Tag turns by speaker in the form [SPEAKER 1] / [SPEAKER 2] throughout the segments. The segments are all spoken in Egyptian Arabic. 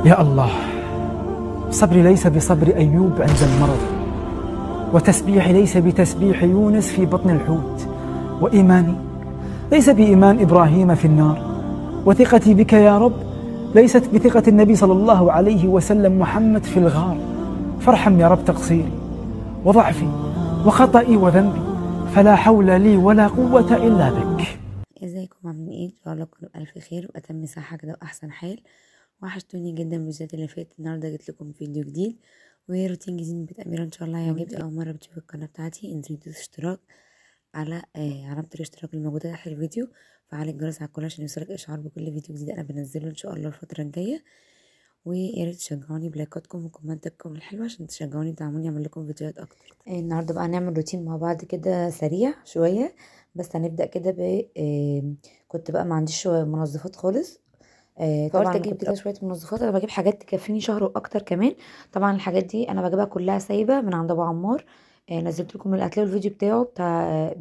[SPEAKER 1] يا الله، صبري ليس بصبر أيوب عند المرض، وتسبيحي ليس بتسبيح يونس في بطن الحوت، وإيماني ليس بإيمان إبراهيم في النار، وثقتي بك يا رب ليست بثقة النبي صلى الله عليه وسلم محمد في الغار. فارحم يا رب تقصيري وضعفي وخطئي وذنبي، فلا حول لي ولا قوة إلا بك.
[SPEAKER 2] ازيكم عاملين ايه؟ ان شاء الله تكونوا بألف خير وأتم صحة كده وأحسن حال. وحشتوني جدا بالفيديوهات اللي فاتت. النهارده جبت لكم فيديو جديد وروتين جديد من بيت أميرة. ان شاء الله هيعجبك. اول مرة بتشوف القناة بتاعتي انزلي دوس اشتراك على علامة الاشتراك الموجودة تحت الفيديو، فعلي الجرس على الكل عشان يوصلك اشعار بكل فيديو جديد انا بنزله ان شاء الله الفترة الجاية. ويا ريت تشجعوني بلايكاتكم وكومنتاتكم الحلوة عشان تشجعوني وتدعموني اعمل لكم فيديوهات اكتر. النهارده بقى هنعمل روتين مع بعض كده سريع شوية، بس هنبدا كده ب كنت بقى ما عنديش منظفات خالص. طبعا اجيب كده شوية منظفات. انا بجيب حاجات تكفيني شهر واكتر كمان. طبعا الحاجات دي انا بجيبها كلها سايبه من عند ابو عمار. نزلت لكم هتلاقوا الفيديو بتاعه بتاع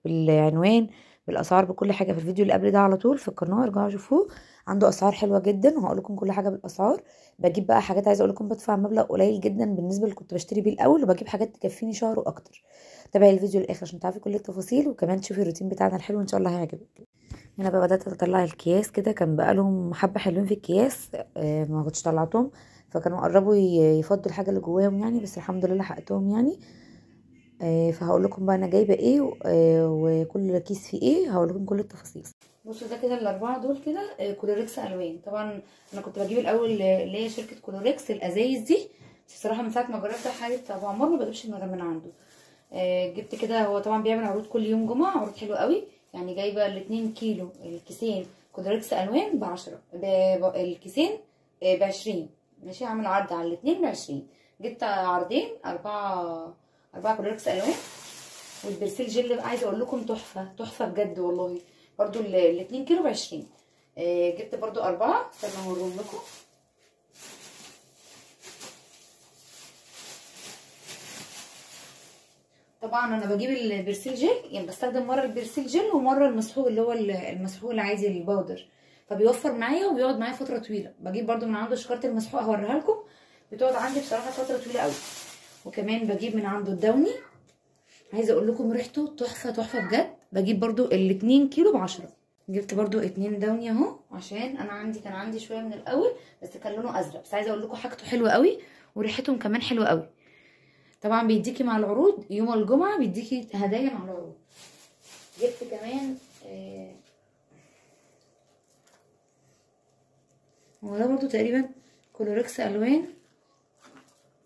[SPEAKER 2] بالعنوان بالاسعار بكل حاجة في الفيديو اللي قبل ده على طول في القناة، ارجعوا شوفوه. عنده اسعار حلوة جدا وهقول لكم كل حاجة بالاسعار. بجيب بقى حاجات عايزه اقول لكم بدفع مبلغ قليل جدا بالنسبة اللي كنت بشتري بيه الاول، وبجيب حاجات تكفيني شهر واكتر. تابعي الفيديو للاخر عشان تعرفي كل التفاصيل، وكمان تشوفي الروتين بتاعنا الحلو ان شاء الله هيعجبك. هنا بقى بدات اطلع الكياس كده، كان بقى لهم حبه حلوين في الكياس، ما كنتش طلعتهم، فكانوا قربوا يفضوا الحاجة اللي جواهم يعني، بس الحمد لله لحقتهم يعني. فهقول لكم بقى انا جايبه ايه وكل كيس فيه ايه، هقول لكم كل التفاصيل.
[SPEAKER 3] بصوا ده كده الاربعة دول كده كلوركس الوان. طبعا انا كنت بجيب الاول اللي هي شركة كلوركس الازايز دي، بس بصراحة من ساعة ما جربت حاجة ابو عمار ما بجيبش من غير من عنده. جبت كده، هو طبعا بيعمل عروض كل يوم جمعه، عروض حلوة قوي يعني. جايبه الاتنين كيلو الكيسين كلوركس الوان ب10، الكيسين ب20، ماشي، عامل عرض على الاتنين ب20. جبت عرضين اربعة كلوركس الوان. والبرسيل جل بقى عايزه اقول لكم تحفة تحفة بجد والله، برضو الاتنين كيلو ب20. جبت برضو 4، استنى اوريهم لكم. طبعا انا بجيب البرسيل جل، يعني بستخدم مرة البرسيل جل ومرة المسحوق اللي هو المسحوق العادي ال powder، فبيوفر معايا وبيقعد معايا فترة طويلة. بجيب برضو من عنده شكاره المسحوق هوريها لكم، بتقعد عندي بصراحة فترة طويلة قوي. وكمان بجيب من عنده الداوني، عايزه اقول لكم ريحته تحفة تحفة بجد. بجيب برضو الاتنين كيلو ب10. جبت برضو 2 داوني اهو، عشان انا عندي كان عندي شوية من الاول بس كان لونه ازرق، بس عايزه اقول لكم حاجته حلوة قوي وريحتهم كمان حلوة قوي. طبعا بيديكي مع العروض يوم الجمعة، بيديكي هدايا مع العروض. جبت كمان هو ده برضو تقريبا كلوركس الوان،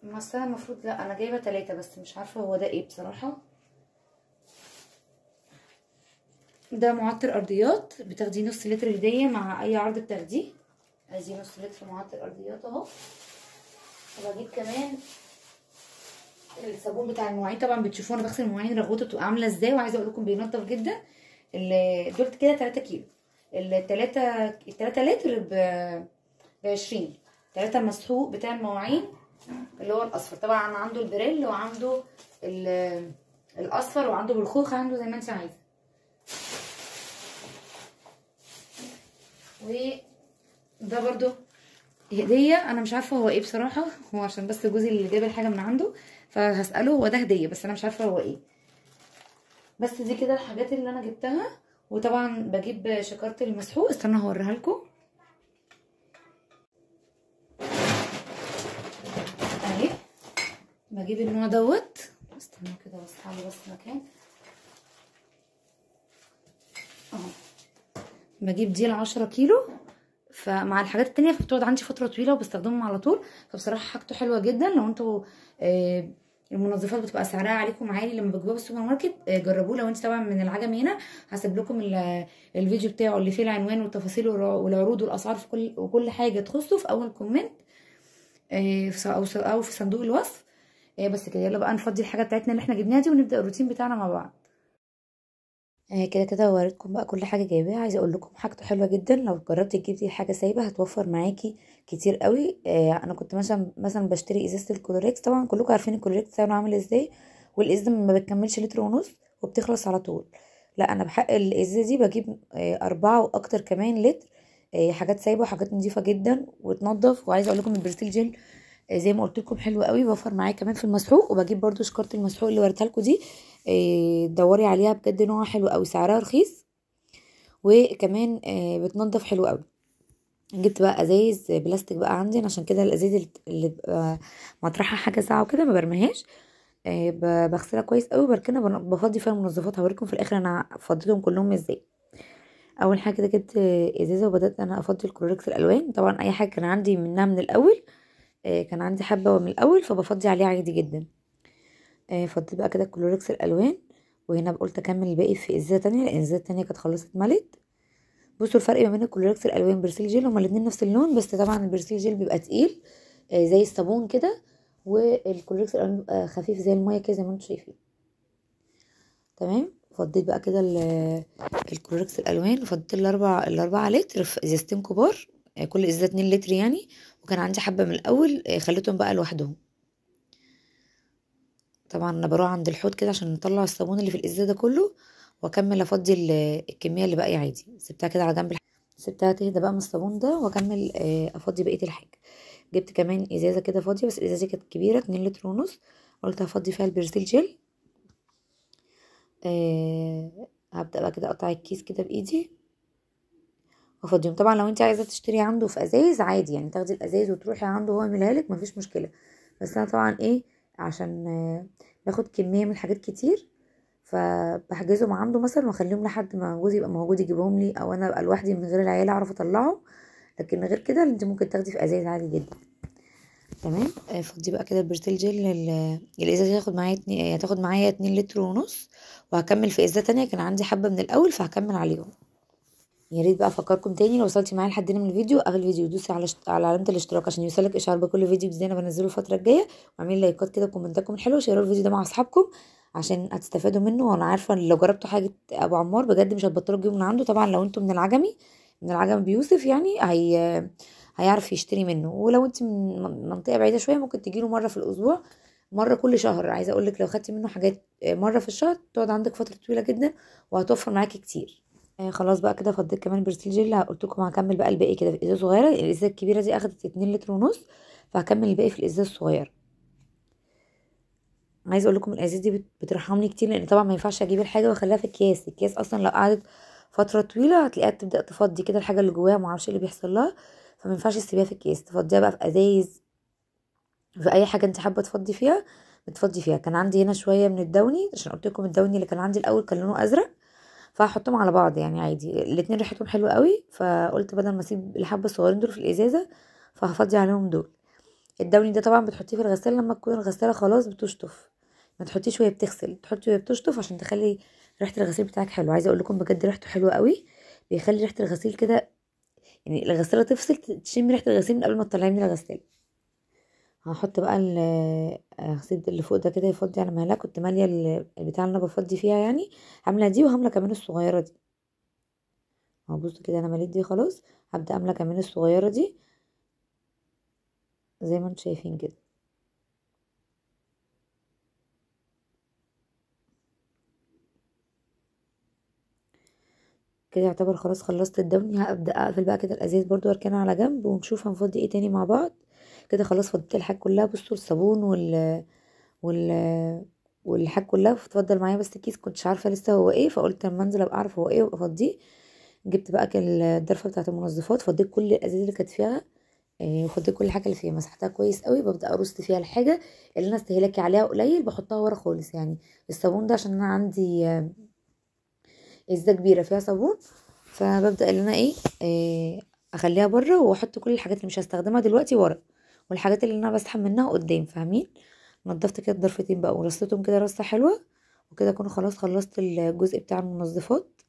[SPEAKER 3] بس انا المفروض لا انا جايبه 3 بس مش عارفه هو ده ايه بصراحة. ده معطر ارضيات، بتاخديه نص لتر هديه مع اي عرض بتاخديه. ادي نص لتر معطر ارضيات اهو. وبجيب كمان الصابون بتاع المواعين، طبعا بتشوفوه انا بغسل المواعين رغوته بتبقى عامله ازاي، وعايزه اقول لكم بينضف جدا. دول كده 3 كيلو، ال 3 لتر ب 20، 3 مسحوق بتاع المواعين اللي هو الاصفر. طبعا عنده البريل وعنده الاصفر وعنده بالخوخ، عنده زي ما انت عايزه. وده برضو هديه، انا مش عارفه هو ايه بصراحة، هو عشان بس جوزي اللي جاب الحاجة من عنده فهساله هو ده هديه، بس انا مش عارفه هو ايه. بس دي كده الحاجات اللي انا جبتها. وطبعا بجيب شكاره المسحوق، استنى هوريها لكم اهي. بجيب النوع دوت، استنى كده بس على بس مكان اهو. بجيب دي 10 كيلو، فمع الحاجات التانية فبتقعد عندي فترة طويلة وبستخدمهم على طول. فبصراحة حاجته حلوة جدا. لو انتوا المنظفات بتبقى سعرها عليكم عالي لما بتجيبوها في السوبر ماركت، جربوه. لو انت طبعا من العجمي هنا هسيب لكم الفيديو بتاعه اللي فيه العنوان والتفاصيل والعروض والاسعار في كل وكل حاجة تخصه في اول comment او في صندوق الوصف. بس كده، يلا بقى نفضي الحاجة بتاعتنا اللي احنا جبناها دي ونبدا الروتين بتاعنا مع بعض.
[SPEAKER 2] كده كده وريتكم بقى كل حاجة جايباها. عايزه اقول لكم حاجته حلوة جدا. لو جربتي تجيبي حاجة سايبه هتوفر معاكي كتير قوي. انا كنت مثلا بشتري ازازة الكلوركس، طبعا كلكم عارفين الكلوركس سعره عامل ازاي، والازازه ما بتكملش لتر ونص وبتخلص على طول. لا انا بحق الازازه دي بجيب 4 واكتر كمان لتر.
[SPEAKER 3] حاجات سايبه وحاجات نظيفة جدا وتنضف. وعايزه اقول لكم البرسيل جل زي ما قلت لكم حلو قوي، بوفر معايا كمان في المسحوق. وبجيب برده شكاره المسحوق اللي وريتها لكم دي، دوري عليها بجد نوعها حلو قوي، سعرها رخيص وكمان بتنضف حلو قوي. جبت بقى ازايز بلاستيك بقى عندي عشان كده الازايز اللي بقى مطرحها حاجة ساقعه وكده ما برميهاش، بغسلها كويس قوي وبركنها، بفضي فيها المنظفات. هوريكم في الاخر انا فضيتهم كلهم ازاي. اول حاجة كده جبت ازازة وبدات انا افضي الكلوركس الالوان. طبعا اي حاجة كان عندي منها من الاول، كان عندي حبه من الاول فبفضي عليها عادي جدا. فضيت بقى كده الكلوركس الالوان، وهنا قلت اكمل الباقي في ازازة تانية لان الازازه التانية كانت خلصت ملت. بصوا الفرق ما بين الكلوركس الالوان برسيل جل، هما الاتنين نفس اللون، بس طبعا البرسيل جل بيبقى تقيل زي الصابون كده، والكلوركس الالوان بيبقى خفيف زي المية كده زي ما انتم شايفين. تمام. فضيت بقى كده الكلوركس الالوان، فضيت الاربعة لتر في ازازتين كبار، كل ازازة 2 لتر يعني، وكان عندي حبه من الاول خليتهم بقى لوحدهم. طبعا انا بروح عند الحوض كده عشان نطلع الصابون اللي في الازازه ده كله، واكمل افضي الكمية اللي باقية عادي. سبتها كده على جنب، سبتها تهدى بقى من الصابون ده، واكمل افضي بقية الحاجة. جبت كمان ازازة كده فاضية، بس الازازه كانت كبيرة 2 لتر ونص، قلت هفضي فيها البرسيل جل. هبدا بقى كده اقطع الكيس كده بايدي وافضيهم. طبعا لو انت عايزه تشتري عنده في ازايز عادي يعني، تاخدي الازايز وتروحي عنده هو يعملها لك مفيش مشكلة، بس انا طبعا ايه عشان باخد كمية من حاجات كتير فبحجزهم عنده مثلا واخليهم لحد ما جوزي يبقى موجود يجيبهم لي، او انا ابقى لوحدي من غير العيال اعرف اطلعهم. لكن غير كده انت ممكن تاخدي في ازايز عادي جدا. تمام. فضي بقى كده البرسيل جل، الازازه دي هتاخد معايا 2 لتر ونص، وهكمل في ازازة تانية كان عندي حبه من الاول فهكمل عليهم. يا ريت بقى افكركم تاني لو وصلتي معايا لحد هنا من الفيديو، قبل الفيديو دوسي على علامة الاشتراك عشان يوصلك اشعار بكل فيديو جديد انا بنزله الفترة الجاية، واعملي لايكات كده وكومنتاتكم الحلوة، وشيروا الفيديو ده مع اصحابكم عشان هتستفادوا منه. وانا عارفه ان لو جربتوا حاجة ابو عمار بجد مش هتبطلوا تجيبوا من عنده. طبعا لو انتم من العجمي، من العجمي بيوسف يعني هيعرف يشتري منه. ولو انت من منطقة بعيدة شوية ممكن تجيله مرة في الاسبوع، مرة كل شهر. عايزه اقول لك لو خدتي منه حاجات مرة في الشهر تقعد عندك فترة طويلة جدا وهتوفر معاكي كتير. خلاص بقى كده فضيت كمان برسيل جل، قلت لكم هكمل بقى الباقي كده في ازازة صغيرة. الازازه الكبيرة دي اخدت 2 لتر ونص، فهكمل الباقي في الازازه الصغيرة. عايزه اقول لكم الازاز دي بترحمني كتير، لان طبعا ما ينفعش اجيب الحاجة واخليها في اكياس. الكياس اصلا لو قعدت فترة طويلة هتلاقيها تبدا تفضي كده الحاجة اللي جواها، ما اعرفش اللي بيحصل لها، فما ينفعش تسيبيها في الكيس، تفضيها بقى في ازايز، في اي حاجة انت حابة تفضي فيها بتفضي فيها. كان عندي هنا شوية من الدوني، عشان قلت لكم الدوني اللي كان عندي الاول كان لونه ازرق، فهحطهم على بعض يعني عادي، الاتنين ريحتهم حلوة قوي، فقلت بدل ما اسيب الحبة الصغيرين دول في الازازه فهفضي عليهم دول. الدوني ده طبعا بتحطيه في الغسالة لما تكون الغسالة خلاص بتشطف، ما تحطيش وهي بتغسل، تحطي وهي بتشطف عشان تخلي ريحه الغسيل بتاعك حلو. عايزه اقول لكم بجد ريحته حلوة قوي، بيخلي ريحه الغسيل كده يعني الغسالة تفصل، تشم ريحه الغسيل من قبل ما تطلعيه من الغسالة. هحط بقى الغسيل اللي فوق ده كده يفضي على مهلها. كنت ماليه البتاع اللي انا بفضي فيها يعني، عامله دي وهامله كمان الصغيرة دي اهو. بصوا كده انا مليت دي خلاص، هبدا املى كمان الصغيرة دي زي ما انتم شايفين كده. كده يعتبر خلاص خلصت الدوني. هبدا اقفل بقى كده الازاز برضو واركنها على جنب، ونشوف هنفضي ايه تاني مع بعض. كده خلاص فضيت الحاجة كلها. بصوا الصابون وال والحاجة كلها اتفضل معايا، بس الكيس كنتش عارفه لسه هو ايه، فقلت لما انزل ابقى اعرف هو ايه وابقى افضيه. جبت بقى الضرفه بتاعه المنظفات، فضيت كل الازاز اللي كانت فيها، وفضيت كل حاجة اللي فيها، مسحتها كويس قوي. ببدا ارص فيها الحاجة اللي انا استهلاكي عليها قليل بحطها ورا خالص. يعني الصابون ده عشان انا عندي ازازة كبيرة فيها صابون، فببدا ان انا ايه اخليها بره، واحط كل الحاجات اللي مش هستخدمها دلوقتي ورا، والحاجات اللي انا بسحب منها قدام، فاهمين؟ نضفت كده الضرفتين بقى ورصيتهم كده رصه حلوة، وكده اكون خلاص خلصت الجزء بتاع المنظفات.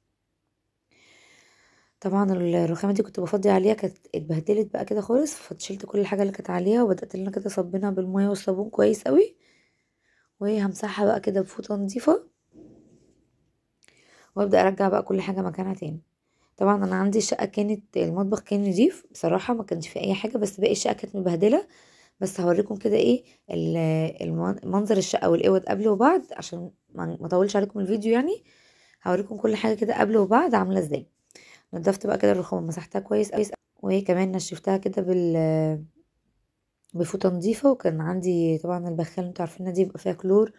[SPEAKER 3] طبعا الرخامه دي كنت بفضي عليها، كانت اتبهدلت بقى كده خالص، فشلت كل الحاجة اللي كانت عليها، وبدات ان انا كده اصبنها بالمية والصابون كويس قوي، وهمسحها بقى كده بفوطه نظيفة، وابدا ارجع بقى كل حاجة مكانها تاني. طبعا انا عندي الشقة كانت المطبخ كان نظيف بصراحة، ما كانش فيه اي حاجة، بس باقي الشقة كانت مبهدله. بس هوريكم كده ايه منظر الشقة والاوض قبل وبعد عشان ما اطولش عليكم الفيديو يعني. هوريكم كل حاجة كده قبل وبعد عامله ازاي. نضفت بقى كده الرخامه، مسحتها كويس قوي.
[SPEAKER 2] وكمان نشفتها كده بفوطه نظيفة. وكان عندي طبعا البخال انتوا عارفين دي بيبقى فيها كلور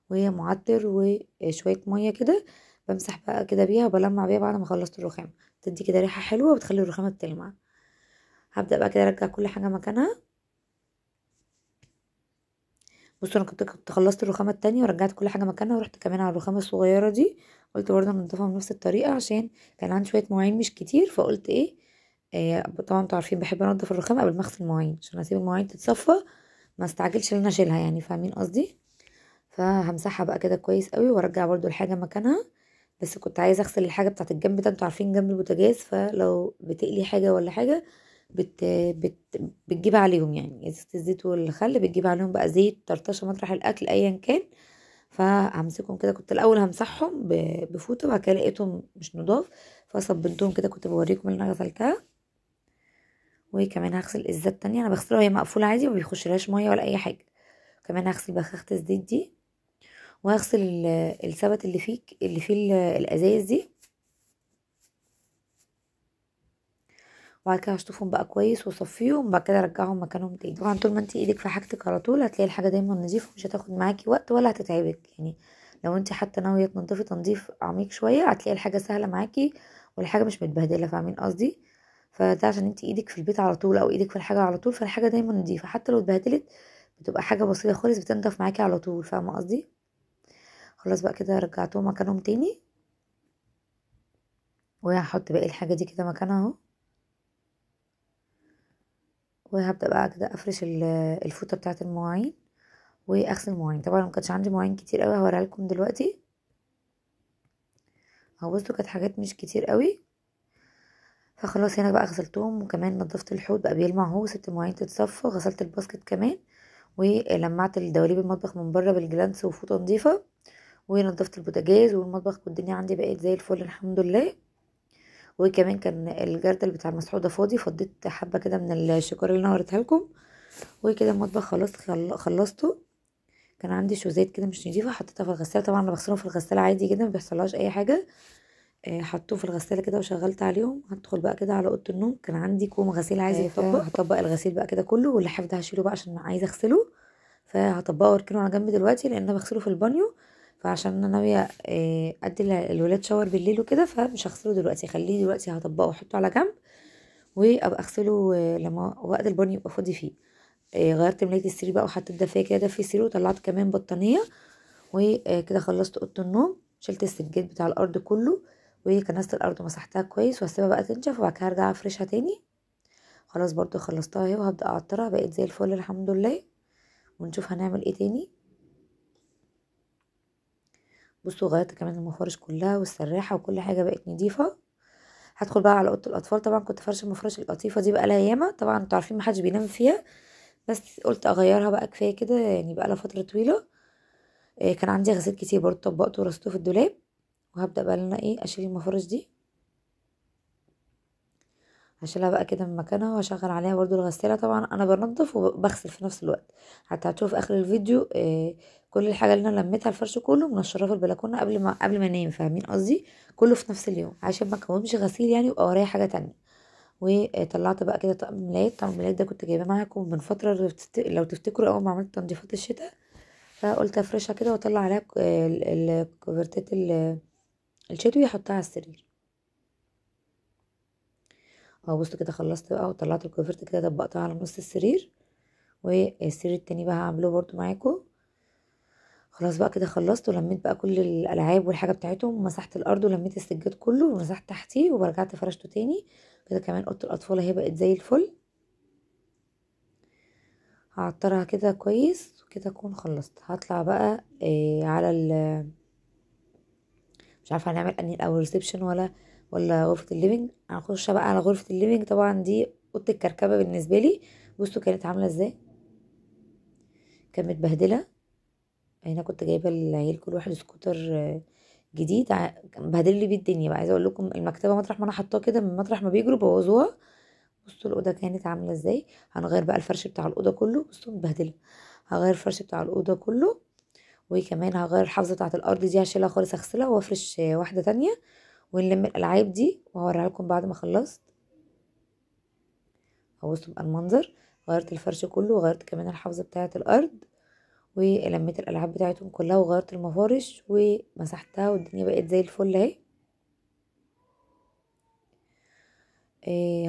[SPEAKER 2] وهي معطر وشوية مية كده، بمسح بقى كده بيها وبلمع بيها بعد ما خلصت الرخامه، تدي كده ريحه حلوة وبتخلي الرخامه بتلمع. هبدا بقى كده ارجع كل حاجة مكانها. بصوا انا كنت خلصت الرخامه التانية ورجعت كل حاجة مكانها، ورحت كمان على الرخامه الصغيرة دي قلت برضه انضفها بنفس الطريقة، عشان كان عندي شوية مواعين مش كتير، فقلت ايه، طبعا انتوا عارفين بحب انضف الرخامه قبل ما اغسل المواعين عشان اسيب المواعين تتصفى، ما استعجلش ان انا اشيلها يعني، فاهمين قصدي؟ فهمسحها بقى كده كويس قوي وارجع برضو الحاجة مكانها. بس كنت عايزه اغسل الحاجة بتاعه الجنب ده، انتوا عارفين جنب البوتاجاز، فلو بتقلي حاجة ولا حاجة بت بت بتجيب عليهم يعني، ازازة الزيت والخل بتجيب عليهم بقى زيت، طرطشه مطرح الاكل ايا كان. فهمسكهم كده، كنت الاول همسحهم بفوطه، بعد كده لقيتهم مش نضاف فصبنتهم كده، كنت بوريكم اللي انا غسلتها. وكمان هغسل الازازه التانية، انا بغسلها وهي مقفولة عادي ما بيخشلهاش مية ولا اي حاجة. كمان هغسل بخاخه الزيت دي، وهغسل السبت اللي فيه الازايز دي، وبعد كده هشطفهم بقى كويس واصفيهم، وبعد كده ارجعهم مكانهم تاني. طبعا طول ما انت ايدك في حاجتك على طول هتلاقي الحاجة دايما نظيفة، ومش هتاخد معاكي وقت ولا هتتعبك يعني. لو انت حتى ناوية تنظفي تنظيف عميق شوية هتلاقي الحاجة سهلة معاكي والحاجة مش متبهدله، فاهمين قصدي؟ فده عشان انت ايدك في البيت على طول او ايدك في الحاجة على طول، فالحاجه دايما نظيفة حتى لو اتبهدلت بتبقى حاجة بسيطة خالص بتنضف معاكي على طول، فاهمه قصدي؟ خلاص بقى كده رجعتهم مكانهم تاني، وهحط باقي الحاجة دي كده مكانها اهو. وهبدا بقى كده افرش الفوطه بتاعه المواعين واغسل المواعين. طبعا ما كانش عندي مواعين كتير قوي، هوريها لكم دلوقتي اهو. بصوا كانت حاجات مش كتير قوي. فخلاص هنا بقى غسلتهم، وكمان نضفت الحوض بقى بيلمع اهو، سبت المواعين تتصفى، غسلت ال basket كمان، ولمعت الدواليب المطبخ من بره بالجلانس وفوطه نظيفة، ونضفت البوتاجاز والمطبخ، والدنيا عندي بقت زي الفل الحمد لله. وكمان كان الجردل بتاع المسحوق ده فاضي، فضيت حبه كده من الشكاره اللي انا وريتها لكم. وكده المطبخ خلاص خلصته. كان عندي شوزات كده مش نظيفة حطيتها في الغسالة، طبعا انا بغسلهم في الغسالة عادي جدا ما بيحصلهاش اي حاجة، حطيتهم في الغسالة كده وشغلت عليهم. هدخل بقى كده على اوضة النوم، كان عندي كوم غسيل عايز يتطبق، هطبق الغسيل بقى كده كله، واللحاف ده هشيله بقى عشان عايزه اغسله، فهطبقه واركنه على جنب دلوقتي لان انا بغسله في البانيو، فعشان انا ناوية ادي الولاد shower بالليل وكده، فمش هغسله دلوقتي، خليه دلوقتي هطبقه واحطه على جنب وابقى اغسله لما وقت البانيو يبقى فاضي فيه. غيرت ملايه السرير بقى وحطيت دفايه كده دفي السرير، وطلعت كمان بطانيه. وكده خلصت اوضة النوم، شلت السجاد بتاع الارض كله وكنست الارض ومسحتها كويس، وهسيبها بقى تنشف وبعد كده هرجع افرشها تاني. خلاص برضو خلصتها اهي، وهبدا اعطرها، بقت زي الفل الحمد لله. ونشوف هنعمل ايه تاني. بصوا غيرت كمان المفارش كلها والسراحه وكل حاجة بقت نظيفة. هدخل بقى على اوضة الاطفال. طبعا كنت فرشه المفارش القطيفه دي بقى لها ياما، طبعا انتوا عارفين محدش بينام فيها، بس قلت اغيرها بقى كفاية كده يعني، بقى لها فترة طويلة. كان عندي غسيل كتير برضو طبقته ورصته في الدولاب. وهبدا بقى ان انا ايه اشيل المفارش دي، هشيلها بقى كده من مكانها واشغل عليها برضو الغسالة. طبعا انا بنضف وبغسل في نفس الوقت، حتى هتشوف اخر الفيديو كل الحاجة اللي انا لميتها الفرش كله منشراه في البلكونه قبل ما انام، فاهمين قصدي؟ كله في نفس اليوم عشان ما اكومش غسيل يعني ويبقى ورايا حاجة تانية. وطلعت بقى كده طقم ملايات، طقم الملايات ده كنت جايباه معاكم من فترة لو تفتكروا اول ما عملت تنظيفات الشتاء، فقلت افرشها كده واطلع عليها الكوفرتات الشتوي احطها على السرير اهو. بصوا كده خلصت بقى وطلعت الكوفرت كده طبقتها على نص السرير، والسرير التاني بقى هعمله برضو معاكم. خلاص بقى كده خلصت ولميت بقى كل الالعاب والحاجة بتاعتهم، ومسحت الارض ولميت السجاد كله ومسحت تحتيه ورجعت فرشته تاني كده. كمان اوضة الاطفال اهي بقت زي الفل، هعطرها كده كويس وكده اكون خلصت. هطلع بقى على مش عارفه هنعمل انهي الاول، reception ولا غرفة ال living. هنخش بقى على غرفة ال living، طبعا دي اوضة الكركبه بالنسبة لي. بصوا كانت عامله ازاي، كانت متبهدله. هنا كنت جايبه العيال كل واحد سكوتر جديد، مبهدل لي بيه الدنيا بقى. عايزه اقول لكم المكتبة مطرح ما انا حطاه كده، من مطرح ما بيجروا بوظوها. بصوا الاوضة كانت عامله ازاي. هنغير بقى الفرش بتاع الاوضة كله، بصوا متبهدله. هغير الفرش بتاع الاوضة كله، وكمان هغير الحافظة بتاعه الارض دي، هشيلها خالص اغسلها وافرش واحدة تانية، ونلم الالعاب دي وهوريها لكم بعد ما خلصت. بصوا بقى المنظر، غيرت الفرش كله، وغيرت كمان الحافظة بتاعه الارض، ولميت الالعاب بتاعتهم كلها، وغيرت المفارش ومسحتها، والدنيا بقت زي الفل اهي.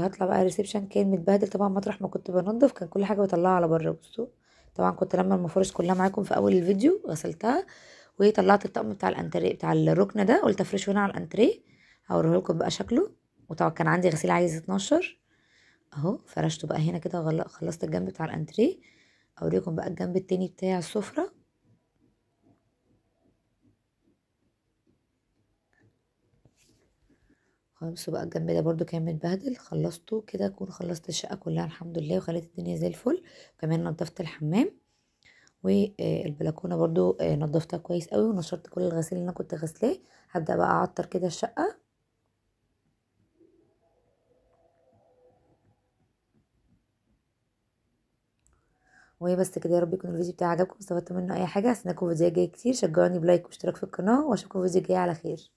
[SPEAKER 2] هطلع بقى ال reception كان متبهدل طبعا، مطرح ما كنت بنضف كان كل حاجة بطلعها على بره. بصوا طبعا كنت لما المفارش كلها معاكم في اول الفيديو غسلتها، وطلعت الطقم بتاع الانتريه بتاع الركنه ده، قلت افرشه هنا على الانتريه، هوريه لكم بقى شكله. وطبعا كان عندي غسيل عايز يتنشر اهو، فرشته بقى هنا كده، خلصت الجنب بتاع الانتريه. اوريكم بقى الجنب التاني بتاع السفرة. خلاص بقى الجنب ده برضو كان متبهدل، خلصته كده، اكون خلصت الشقة كلها الحمد لله، وخليت الدنيا زي الفل. وكمان نظفت الحمام والبلكونه برضو نظفتها كويس قوي، ونشرت كل الغسيل اللي انا كنت غسلاه. هبدا بقى اعطر كده الشقة. وبس كده، يا رب يكون الفيديو بتاعي عجبكم، استفدتوا منه اي حاجة. هستناكم في فيديو جاي كتير، شجعوني ب like واشتراك في القناة، واشوفكم في فيديو جاي على خير.